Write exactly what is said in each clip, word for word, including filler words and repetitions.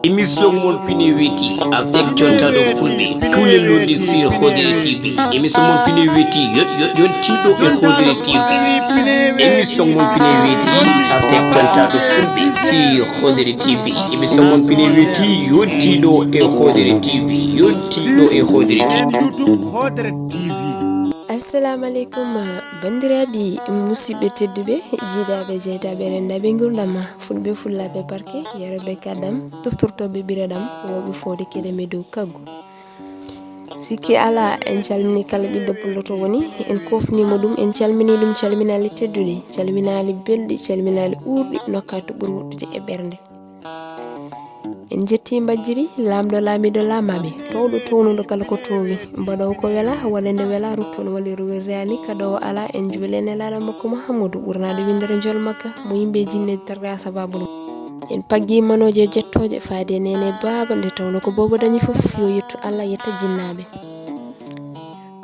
Émission mon Pine Weeti avec Jontaɗo Fulɓe tous les lundis sur Hodere T V. Émission mon Pine Weeti yontiɗo e Hodere T V. Émission mon Pine Weeti avec Jontaɗo Fulɓe sur Hodere T V. Émission mon Pine Weeti yontiɗo e Hodere T V. Yontiɗo e Hodere T V. Assalamu aleykum, bandiraɓe musidɓe tedduɓe, jiidaɓe, jeytaɓe, rendaɓe gurdam, fulɓe, fullaɓe, parke, yaroɓe kaddam, toftortoɓe ɓiradam, woɓe fode keɗe me dow kaggu. Sikki ala, en calmini kala ɓiɗɗo pullo to woni, en kofnima ɗum, en calmini ɗum calminali tedduɗi, calminali belɗi, calminali urɗi, nokka to ɓuri woɗɗude e ɓernde. En jetti mbajjiri lamɗo laamiɗo laamaɓe, towɗo townuɗo kala ko towi, mbaɗowo ko wela, waɗande wela, ruttoɗo walliru werrani, kaɗowo ala. En juule nelaɗo makko Muhammadu, ɓurnaɗo windere jol makka, mo yimɓe jinne tarra sababu ɗum. En paggi manoje jettoje faade nene baba, nde tawno ko bobo dañi fof yo yettu Allah, yetta jinnaɓe.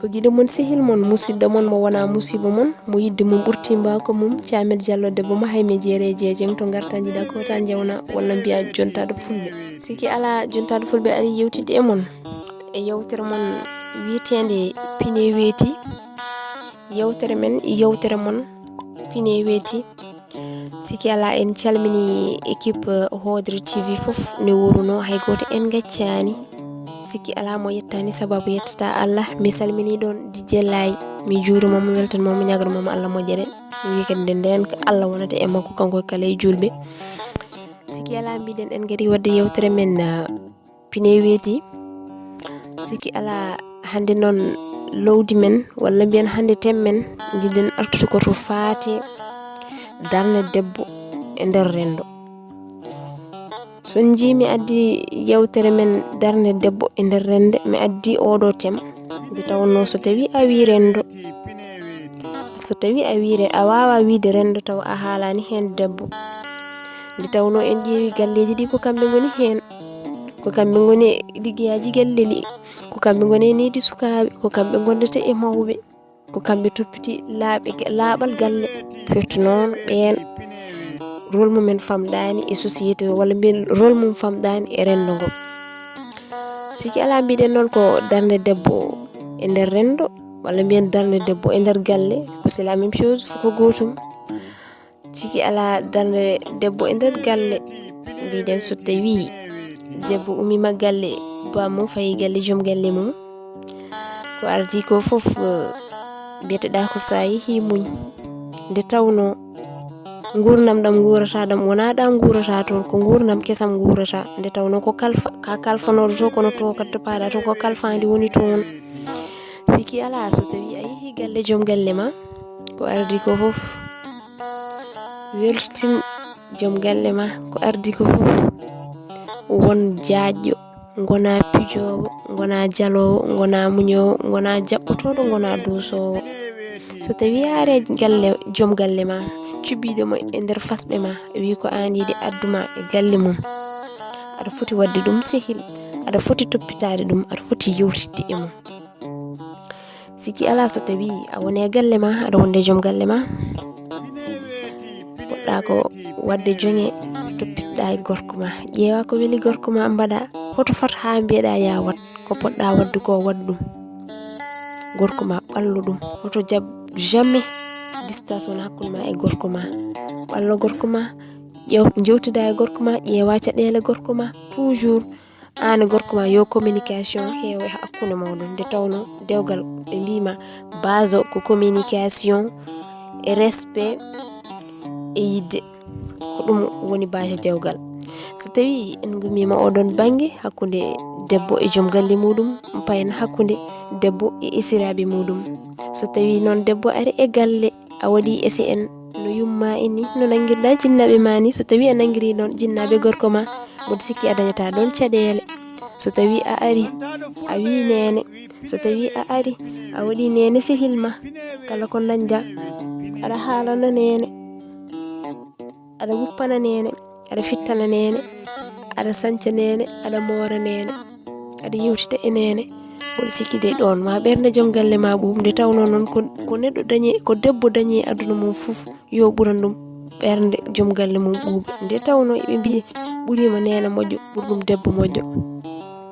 Ko giɗo mon, sehil mon, musidɗo mon, mo wona musiba mon, mo yidde mum ɓurti mbawka mum, Caamel Jallo debbo ma, hay me jeere jeejeng to garta jiɗa kota jewna, walla mbiya jontaɗo fulɓe. Sikki ala, jontaɗo fulɓe ari yewtidde e mon e yewtere mon wiyetende Pine Weeti. Yewtere men, yewtere mon Pine Weeti. Sikki ala, en calmini équipe Hodere T V fof ne wuruno, hay goto en gaccani. Sikki ala mo yettani sababu yettata Allah. Mi salmini ɗon D J Lay, mi juurima mo, weltanima mo, ñagarima mo Allah moƴƴere. Mi wi kadi nde nden ko Allah wonata e makko, kanko e kala e julɓe. Sikki ala mbiɗen en gari wadde yewtere men, uh, Pine Weeti. Sikki ala hande noon lowdi men, walla mbiyen hande tem men, jiɗen artude ko to faate darnde debbo e nder rendo. So jii mi addi yewtere men darnde debbo e nder rende, mi addi oɗo tem, nde tawno so tawi a wi rendo, so tawi a wi re-, a wawa wiide rendo taw a haalani hen debbo. Nde tawno en ƴeewi galleji ɗi ko kamɓe ngoni hen, ko kamɓe ngoni e liggeyaji galle ɗi, ko kamɓe ngoni e needi sukaɓe, ko kamɓe gondata e mawɓe, ko kamɓe toppiti laaɓe, laaɓal galle. Firti noon ɓeen rôle mumen famɗani e société o, walla mbiyen rôle mum famɗani e rendo ngo. Sikki ala mbiɗen noon ko darnde debbo e nder rendo, walla mbiyen darnde debbo e nder galle, ko c'est la même chose, ko gotum. Sikki ala darnde debbo e nder galle. Mbiɗen so tawi debbo ummima galle, bamum fayi galle joom galle mum, ko ardi ko fof, eh, mbiyeteɗa ko sa yeehi muñ. Nde tawno ngurnam ɗam ngurata ɗam wona ɗa ngurata toon, ko ngurnam kesam ngurata. Nde tawno ko kalfa, ka kalfanoɗo to, kono to kadi to paɗa to ko kalfandi woni toon. Sikki ala so tawi a yeehi galle joom galle ma, ko ardi ko fof weltin joom galle ma, ko ardi ko fof won jaajɗo, gona pijowo, gona jalowo, gona muñowo, gona jaɓɓotoɗo, gona duusowo. So tawi a ari galle joom galle ma, cuɓiɗo mo e nder fasɓe ma, wi ko an yiɗi adduma e galle mum, aɗa foti wadde ɗum sehil, aɗa foti toppitade ɗum, aɗa foti yewtidde e mum. Sikki ala so tawi a woni e galle ma, aɗa wonde joom galle ma, poɗɗa ko wadde joŋe, toppitɗa e gorko ma, ƴeewa ko weli gorko ma, mbaɗa hoto fat ha mbiyeɗa ya wat, ko poɗɗa wadde ko waɗ ɗum. Gorko ma ɓallo ɗum, hoto jaɓ jamais distance wona hakkunde ma e gorko ma, ɓallo gorko ma, ƴeew-, jewtida e gorko ma, ƴeewa caɗele gorko ma toujours. An e gorko ma yo communication heewe hakkunde moɗon. Nde tawno dewgal ɓe mbima base o ko communication e respect e yidde, ko ɗum woni base dewgal. So tawi en gummima oɗon banggue hakkude debbo e joom galle muɗum, payen hakkude debbo e esiraɓe muɗum. So tawi noon debbo ari e galle, a waɗi ese en no yumma en ni, no nangirɗa jinnaɓe ma ni, so tawi a nangiri ɗon jinnaɓe gorko ma, mboɗo sikki a dañata ɗon caɗele. So tawi a ari a wi nene, so tawi a ari a waɗi nene sehil ma, kala ko dañɗa aɗa haalana nene, aɗa wuppana nene, aɗa fittana nene, aɗa sanca nene, aɗa moora nene, aɗa yewtida e nene. Mboɗo sikki de ɗon ma ɓernde joom galle ma ɓuuɓ. Nde tawno noon ko, ko neɗɗo dañi, ko debbo dañi e aduna mum fof, yo ɓuran ɗum ɓernde joom galle mum ɓuuɓe. Nde tawno eɓe mbiyi ɓuriima neene moƴƴo ɓuri ɗum debbo moƴƴo.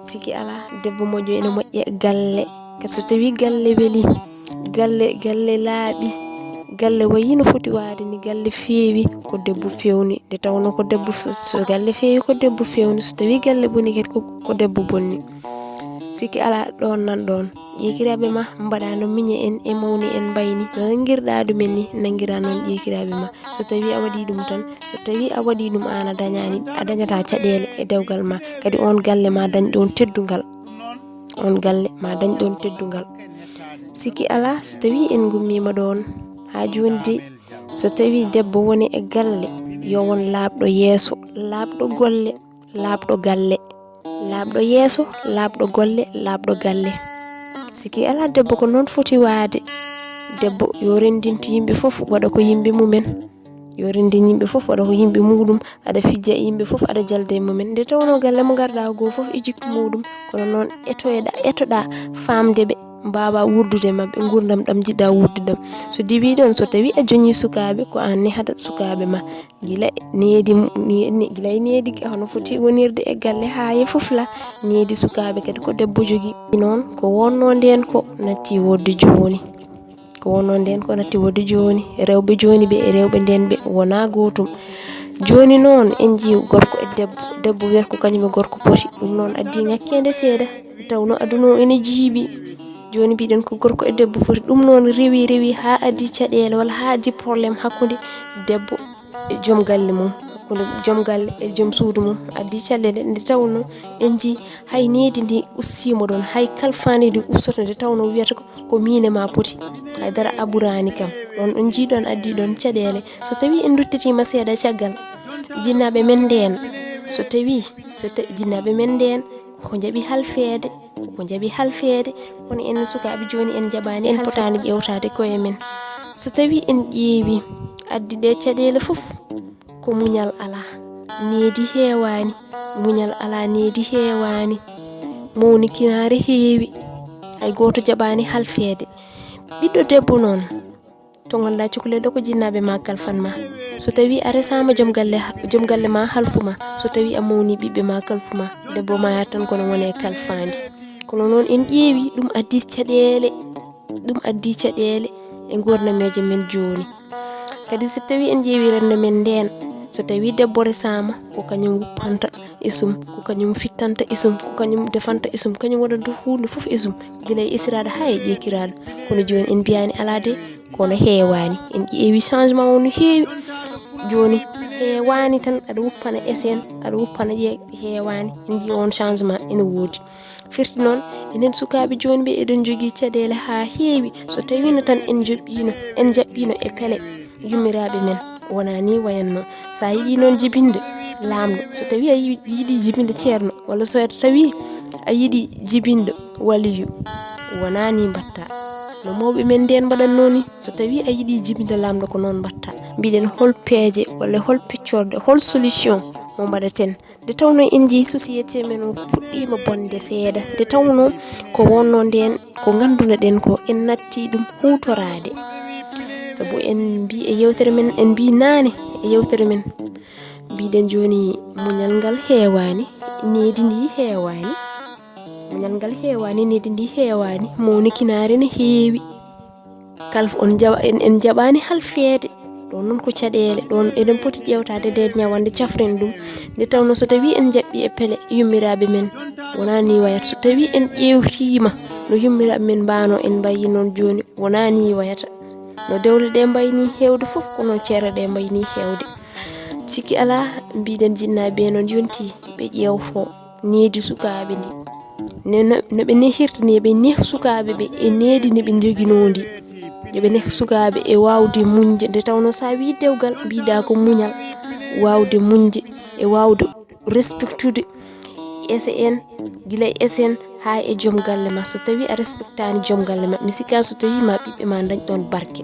Siki alaa, debbo moƴƴo ene moƴƴi e galle. Kadi so tawii galle welii, galle galle laaɓi, galle wayii no foti waade ni, galle feewi, ko debbo feewni. Nde tawno ko debbo so galle feewi ko debbo feewni, so tawii galle boni kadi ko debbo bonni. Sikki alaa ɗoon nan ɗoon ƴeekiraaɓe ma mbaɗa no miñe en e mawni en mbayni no nanngirɗa ɗumen ni, nanngira noon ƴeekiraaɓe ma. So tawii a waɗii ɗum tan, so tawii a waɗii ɗum aan a dañaani, a dañataa caɗeele e dewgal ma. Kadi oon galle ma dañ ɗoon teddungal. Oon galle ma dañ ɗoon teddungal. Sikki alaa, so tawii en ngummiima ɗoon haa jooni de, so tawii debbo woni e galle, yo won laaɓɗo yeeso, laaɓɗo golle, laaɓɗo galle. Laaɓɗo yeeso, laaɓɗo golle, laaɓɗo galle. Sikki alaa, debbo ko noon foti waade. Debbo yo renndintu yimɓe fof, waɗa ko yimɓe mumen. Yo renndin yimɓe fof, waɗa ko yimɓe muɗum, aɗa fijja e yimɓe fof, aɗa jalda e mumen. Nde tawnoo galle mo ngarɗaa goo fof e jikku muɗum, kono noon etoyɗa, etoɗa faamde ɓe, mbaawa wuurdude e maɓɓe nguurndam ɗam njiɗɗa wuurdude ɗam. So diwii ɗoon, so tawii a joñii sukaaɓe, ko aan nehata sukaaɓe ma. Gila e needi, gila e needi hono foti wonirde e galle haa e fof la, needi sukaaɓe kadi ko debbo jogii. Noon ko wonnoo ndeen ko natti wodde jooni. Ko wonnoo ndeen ko natti wodde jooni. Rewɓe jooni ɓe e rewɓe ndeen ɓe wonaa gootum. Jooni noon en njii gorko e debbo, debbo wiyata ko kañum e gorko poti. Ɗum noon addi ŋakkeende seeɗa. Tawnoo aduna o ene jiiɓi. Jooni mbiɗen ko gorko e debbo poti. Ɗum noon rewi, rewi haa addi caɗeele walla haa addi problème hakkunde debbo e joom galle mum, hakkunde joom galle e joom suudu mum, addi caɗeele. Nde tawnoo en njii hay needi ndi ustiima ɗoon, hay kalfaandi ndi ustoto, nde tawnoo wiyata ko, ko miin e ma poti, hay dara a ɓuraani kam. Ɗoon on njii ɗoon addi ɗoon caɗeele. So tawii en nduttitiima seeɗa caggal, jinnaaɓe men ndeen, so tawii, so ta-, jinnaaɓe men ndeen, ko njaɓi halfeede. Ko njaɓi halfeede, kono en sukaaɓe jooni en njaɓaani, en potaani ƴeewtaade koye men. So tawii en ƴeewi addi ɗe caɗeele fof, ko muñal alaa, needi heewaani, muñal alaa, needi heewaani, mawnikinaare heewi, hay gooto jaɓaani halfeede. Ɓiɗɗo debbo noon, to ngonɗaa cukalel ɗo ko jinnaaɓe ma kalfan ma. So tawii a resaama joom galle, joom galle ma halfu ma. So tawii a mawni ɓiɓɓe ma kalfu ma. Debbo ma yahata tan kono wone kalfaandi. Kono noon en ƴeewi ɗum addi caɗeele. Ɗum addi caɗeele e nguurnameeje men jooni. Kadi so tawii en ƴeewi rende men ndeen, so tawii debbo resaama ko kañum wuppanta isum, ko kañum fittanta isum, ko kañum defanta isum, kañum waɗanta huunde fof isum, gila e esiraaɗo haa e ƴeekiraaɗo. Kono jooni en mbiyaani alaa de, kono heewaani. En ƴeewi changement o no heewi. Jooni heewaani tan, aɗa wuppana esen, aɗa wuppana ƴeew, heewaani. En njii oon changement ene woodi. Firti noon, enen sukaaɓe jooni ɓe eɗen njogii caɗeele haa heewi. So tawiino tan en njoɓɓiino, en njaɓɓiino e pele yummiraaɓe men, wonaa nii wayatnoo. So a yiɗii noon jibinde laamɗo, so tawii a yi-, yiɗii jibinde ceerno, walla so tawii a yiɗii jibinde waliyu, wonaa nii mbaɗtaa. No mawɓe men ndeen mbaɗatnoo nii, so tawii a yiɗii jibinde laamɗo ko noon mbaɗtaa. Mbiɗen hol peeje walla hol piccorɗe, hol solution mo mbaɗaten? Nde tawnoo en njii société men o fuɗɗiima bonde seeɗa, nde tawnoo ko wonnoo ndeen ko ngannduno-ɗen ko en nattii ɗum huutoraade. Sabu en mbii e yewtere men, en mbii naane e yewtere men, mbiɗen jooni muñal ngal heewaani, needi ndi heewaani. Muñal ngal heewaani, needi ndi heewaani, mawnikinaare ne heewi. Kala en njaɓa-, en, en njaɓaani halfeede. Ɗoon noon ko caɗeele, ɗoon eɗen poti ƴeewtaade nde ñawannde, cafren ɗum. Nde tawnoo so tawii en njaɓɓii e pele yummiraaɓe men, wonaa nii wayata. So tawii en ƴeewtiima no yummiraaɓe men mbaanoo, en mbayii noon jooni, wonaa nii wayata. No dewle ɗe mbayi nii heewde fof, ko noon ceerɗe ɗe mbayi nii heewde. Sikki alaa, mbiɗen jinnaaɓe ɓe noon yontii ɓe ƴeewtoo needi sukaaɓe ndi. Ne, no, no ɓe nehirta ni, ɓe neh sukaaɓe ɓe e needi ndi ɓe njoginoo ndi. Yo ɓe neh sukaaɓe e waawde muñde, nde tawnoo so a wii dewgal, mbiɗa ko muñal, waawde muñde e waawde respectude esen, gila e esen haa e joom galle ma. So tawii a respectaani joom galle ma, mi sikkaa so tawii ma ɓiɓɓe ma ndañ ɗoon barke.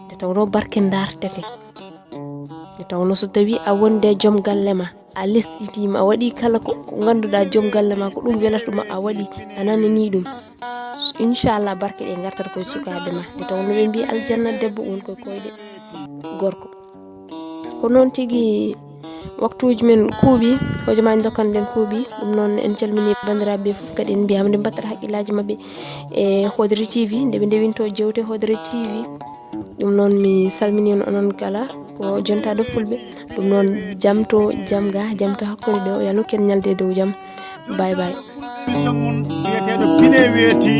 Nde tawnoo barke ndaartete. Nde tawnoo so tawii a wonde e joom galle ma, a lesɗitiima, a waɗii kala ko, ko ngannduɗaa joom galle ma ko ɗum welata ɗum, a waɗii, a nananii ɗum. So, inchallah, barke ɗe ngartat koye sukaaɓe ma. Nde tawnoo ɓe mbii aljanna debbo woni koye koyɗe gorko. Ko noon tigi, waktuuji men kuuɓi, hojomaaji dokkan ɗen kuuɓi. Ɗum noon, en calminii banndiraaɓe ɓe fof, kadi en mbiyaama nde mbaɗtata hakkillaaji maɓɓe e Hoodere T V, nde ɓe ndewinto jeewte Hoodere T V. Ɗum noon, mi salminii on onon kala, ko jontaaɗo Fulɓe. Ɗum noon, jam to jam ga, jam to hakkunde ɗo, yo Allah rokku en ñalde e dow jam. Bye bye. Émission mum biyeteeɗo Pine Weeti.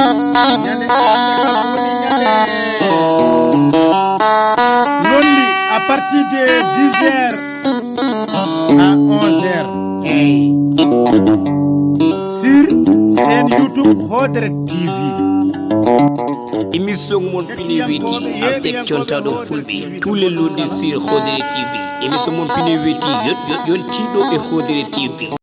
Ñande, ñande, ñande. Lundi, à partir de dix heures à onze heures. Sur chaîne YouTube Hoodere T V. Émission mon Pine Weeti avec Jontaaɗo Fulɓe, tous les lundis sur Hoodere T V. Émission mon Pine Weeti, yontiiɗo e Hoodere T V.